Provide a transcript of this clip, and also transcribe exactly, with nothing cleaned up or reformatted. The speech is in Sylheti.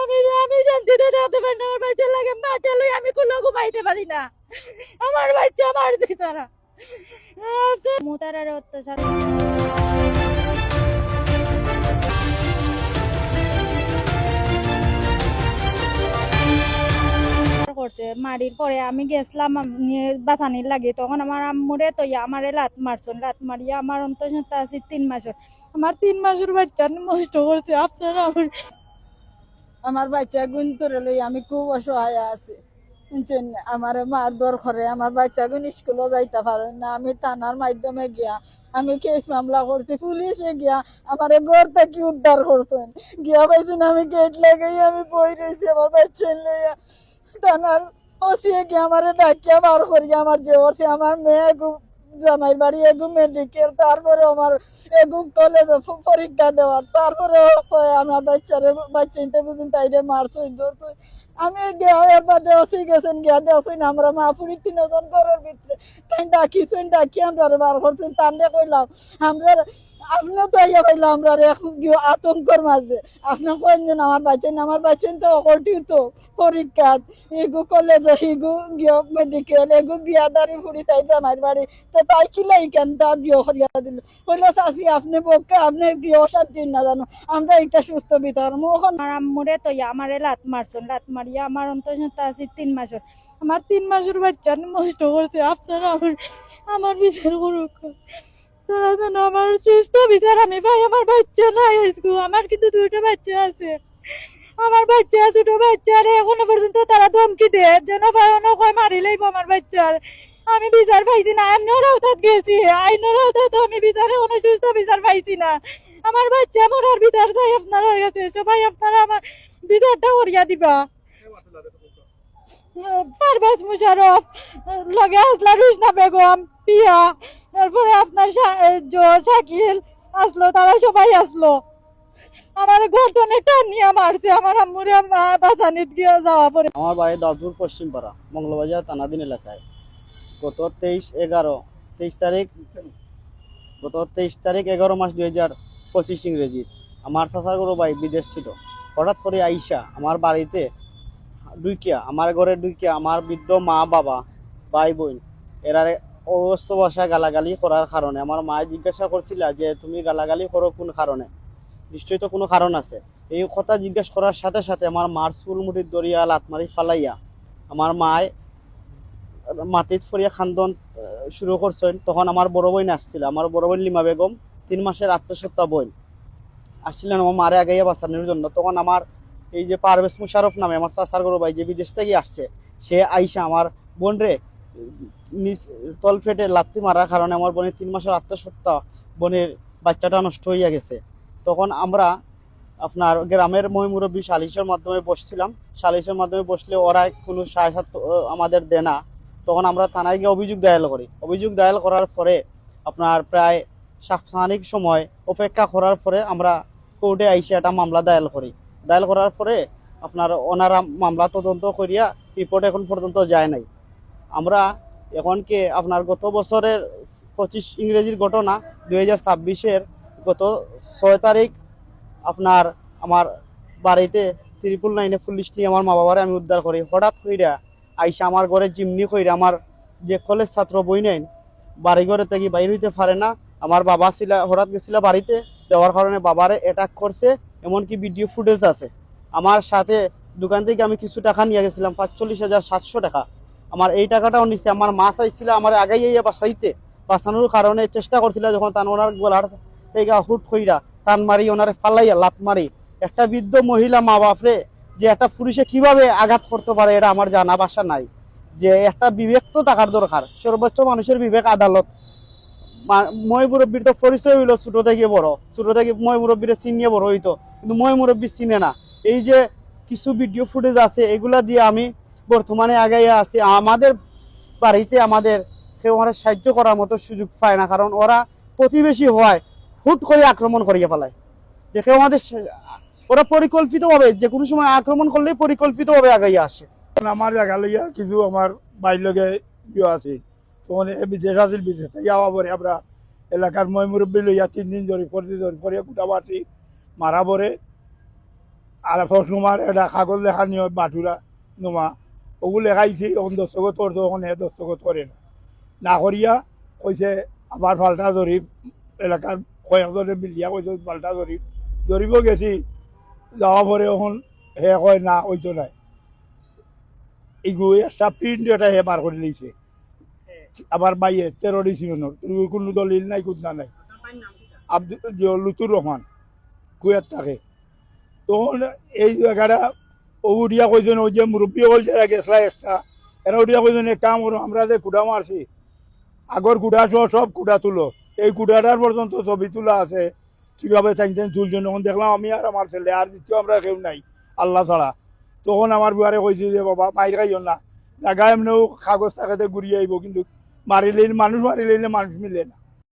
আমি আমি শান্তিতে থাকতে পারি না। আমার বাচ্চা লাগে, বাচ্চা লই আমি কুলো ঘুমাইতে পারি না। আমার বাচ্চা মারছে তারা। মুতারার অত্যাচার করছে। মারির পরে আমি গেছিলাম আম-, নিয়ে বাঁচানির লাগি, তখন আমার আম্মুরে তো ইয়া আমারে লাত মারছইন, লাত মারিয়া আমার অন্তঃসত্ত্বা আছে তিন মাসের, আমার তিন মাসের বাচ্চা নষ্ট করছে। আপনারা আমার আমার বাচ্চা গুন তোরে লই আমি খুব অসহায় আছি, বুঝছেন? আমার মারধর করে, আমার বাচ্চা গুন স্কুলে যাইতে পারে না। আমি থানার মাধ্যমে গিয়া আমি কেস মামলা করছি, পুলিশে গিয়া আমারে ঘর থাকি উদ্ধার করছইন। গিয়া পাইছি না, আমি গেট লাগাই আমি বই রইছি আমার বাচ্চা লইয়া। থানার ওসিয়ে গিয়া আমারে ডাকিয়া বার করিয়া আমার যে ওসি আমার মেয়ে গু জামাইর বাড়ি এগু মেডিকেল, তারপরে আমার এগু কলেজে প-, পরীক্ষা দেওয়ার, তারপরে কয় আমার বাচ্চারে, বাচ্চাইন্তে বুঝিন তাইরে মারছইন, ধরছইন। আমি গিয়া এর বাদে ওসি গেছেন, গিয়া দেখছইন আমরা মা পুরি তিনজন ঘরের ভিতরে। তাই ডাকিছইন, ডাকি আমরারে বার করছইন। তানরে কইলাম, আমরা, আপনে তো আইয়া পাইলাম আমরারে এখন গিয়া আতঙ্কর মাঝে। আপনে কইন যেন আমার বাচ্চাইন, আমার বাচ্চাইন তো অকলটিও তো পরীক্ষা, এগু কলেজে, এগু গিয়া মেডিকেল, এগু বিয়াদারি ফুড়ি তাই জামাইর বাড়ি। তো তাই কিলা ইখান তা বিয়া করিয়া দিল। কইলো, "চাচি, আপনে বউকে, আপনে বিয়া শান্তি না জানো, আমরা একটা সুস্থ বিচার মু।" অখন আমার আম্মুরে তো ইয়া আমারে লাত মারছইন, লাত মারিয়া আমার অন্তঃসত্ত্বা আছে তিন মাসের, আমার তিন মাসের বাচ্চা নষ্ট করছে। আপনারা আমার, আমার বিচার করুক। তারা যেন আমার সুস্থ বিচার আমি পাই। আমার বাচ্চা নাই আইজকু, আমার কিন্তু দুইটা বাচ্চা আছে। আমার বাচ্চা, ছোট বাচ্চা, আরে এখনো পর্যন্ত তারা ধমকি দেয়, যেন পায় অনো কয় মারি লাইব আমার বাচ্চার। আমি বিচার পাইছি না, আইনর আওতাত গেছি, আইনর আওতাত আমি বিচারে কোনো সুস্থ বিচার পাইছি না। আমার বাচ্চা মরার বিচার চাই আপনারার কাছে, সবাই আপনারা আমার বিচারটা করিয়া দিবা। পারভেজ মুশারফ, লগে আসলা রুশনা বেগম, পিয়া, তারপরে আপনার শা-, এ, জো-, শাকিল আসলো, তারা সবাই আসলো। আমার গর্দনে টানিয়া মারছে, আমার আম্মুরে মা বাঁচানিত গিয়া যাওয়া পরে। আমার বাড়ি দাউদপুর পশ্চিম পাড়া, মঙ্গলবাজার থানাধীন এলাকায়। গত তেইশ এগারো, তেইশ তারিখ, গত তেইশ তারিখ এগারো মাস দুই হাজার পঁচিশ ইংরেজি, আমার চাচার ঘরর ভাই বিদেশ ছিল। হঠাৎ করে আইসা আমার বাড়িতে ঢুকিয়া, আমার ঘরে ঢুকিয়া আমার বৃদ্ধ মা বাবা, ভাই বোন, এরারে অবস্থ ভাষায় গালাগালি করার কারণে আমার মায়ে জিজ্ঞাসা করছিলা যে, "তুমি গালাগালি করো কোন কারণে? নিশ্চয়ই তো কোনো কারণ আছে।" এই কথা জিজ্ঞেস করার সাথে সাথে আমার মার চুল মুঠিত ধরিয়া লাত মারি ফালাইয়া আমার মায় মাটিত পড়িয়া কান্দন, আহ, শুরু করছইন। তখন আমার বড় বোন আসছিল, আমার বড় বোন লিমা বেগম, তিন মাসের আত্মসত্ত্বা বোন আসছিলেন আমার মারে আগাইয়া বাঁচানোর জন্য। তখন আমার এই যে পারভেজ মুশারফ নামে আমার চাচার ঘরর ভাই যে বিদেশ থেকে আসছে, সে আইসা আমার বোনরে নিজ তলপেটে লাত্তি মারার কারণে আমার বোনের তিন মাসের আত্মসত্ত্বা বোনের বাচ্চাটা নষ্ট হইয়া গেছে। তখন আমরা আপনার গ্রামের ময় মুরব্বী সালিশের মাধ্যমে বসছিলাম। সালিশের মাধ্যমে বসলে ওরা কোনো সায় সাথ, আহ, আমাদের দেয় না। তখন আমরা থানায় গিয়ে অভিযোগ দায়ের করি। অভিযোগ দায়ের করার পরে আপনার প্রায় সাপ্তাহিক সময় অপেক্ষা করার পরে আমরা কোর্টে আইসে একটা মামলা দায়ের করি। দায়ের করার পরে আপনার ওনারা মামলা তদন্ত করিয়া রিপোর্ট এখন পর্যন্ত যায় নাই। আমরা এখন কি আপনার গত বছরের পঁচিশ ইংরেজির ঘটনা, দুই হাজার ছাব্বিশের গত ছয় তারিখ আপনার আমার বাড়িতে ট্রিপল নাইনে পুলিশ নিয়ে আমার মা বাবারে আমি উদ্ধার করি। হঠাৎ কইরা আইসা আমার ঘরে জিম্মি কইরা আমার যে কলেজ ছাত্র বইনাইন বাড়ি ঘরে থাকি বাইর হইতে পারে না। আমার বাবা ছিলা, হঠাৎ গেছিলা বাড়িতে, যাওয়ার কারণে বাবারে অ্যাটাক করছে, এমনকি ভিডিও ফুটেজ আছে। আমার সাথে দোকান থেকে আমি কিছু টাকা নিয়ে গেছিলাম, পাঁচচল্লিশ হাজার সাতশো টাকা। আমার এই টাকাটাও নিছে। আমার মা চাইছিল আমার আগাই আইয়া বাঁচাইতে, বাঁচানোর কারণে চেষ্টা করছিল, যখন তান ওনার গলার থেকে হুট কইরা টান মারি, ওনারে ফালাইয়া লাত মারি। একটা বৃদ্ধ মহিলা মা বাপরে যে একটা পুরুষে কিভাবে আঘাত করতে পারে, এটা আমার জানা ভাষা নাই। যে একটা বিবেক তো থাকার দরকার, সর্বোচ্চ মানুষের বিবেক আদালত। মা-, ময় মুরব্বীর তো পরিচয় হইলো ছোট থেকে বড়, ছোট থেকে ময় মুরব্বীরে চিনিয়ে বড় হইতো, কিন্তু ময় মুরব্বী চিনে না। এই যে কিছু ভিডিও ফুটেজ আছে, এগুলা দিয়ে আমি বর্তমানে আগাইয়া আছি। আমাদের বাড়িতে আমাদের কেউ ওরা সাহায্য করার মতো সুযোগ পায় না, কারণ ওরা প্রতিবেশী হওয়ায় হুট করে আক্রমণ করিয়া ফেলায়। যে কেউ আমাদের সে-, ওরা পরিকল্পিতভাবে যে কোনো সময় আক্রমণ করলেই পরিকল্পিতভাবে আগাইয়া আসে। আমার জাগা লইয়া কিছু আমার ভাইর লগে ইয়ে আছে, তখন এ বিদেশ আছিল, বিদেশ থাকি আওয়া পরে আমরা এলাকার ময় মুরব্বী লইয়া তিন দিন জরিপ করছি, জরিপ করিয়া গুটা মারছি, মারা পরে আর ফসনুমার একটা কাগজ লেখা নিয়ে বাটুরা নুমা, ওগু লেখাইছি, অখন দস্তখত করতো, অখন হে দস্তখত করে না। না করিয়া কইছে আবার পাল্টা জরিপ, এলাকার কয়েকজনে মিলিয়া কইছে পাল্টা জরিপ। জরিপও গেছি, যাওয়া পরে অখন হে কয় না, অইতো নায়। এগু একটা প্রিন্ট এটা হে বার করি লইছে। আমার ভাইয়ে টেররিস্ট ইউনিয়নর, কোনো দলিল নাই, কুন্তা নাই। আব্দুল, ইয়ে, লুতুর রহমান কুয়েত থাকে। তখন এই জায়গাটা ও উঠিয়া কইছেন, ওই যে মুরব্বী অকল যারা গেছলা একটা, এরা উঠিয়া কইছেন, "এক কাম করো, আমরা যে কুড়া মারছি, আগর কুড়া সহ সব কুড়া তুলো।" এই কুড়াটার পর্যন্ত ছবি তুলা আছে, কিভাবে টাইন টাইন তুলছেন। তখন দেখলাম আমি আর আমার ছেলে, আর দ্বিতীয় আমরা কেউ নাই আল্লাহ ছাড়া। তখন আমার বুয়ারে কইছে যে, "বাবা, মাইর খাইও না, জাগা এমনেও কাগজ থাকেতে ঘুরিয়া আইবো, কিন্তু মারিলেই, মানুষ মারিলেইলে মানুষ মিলে না।"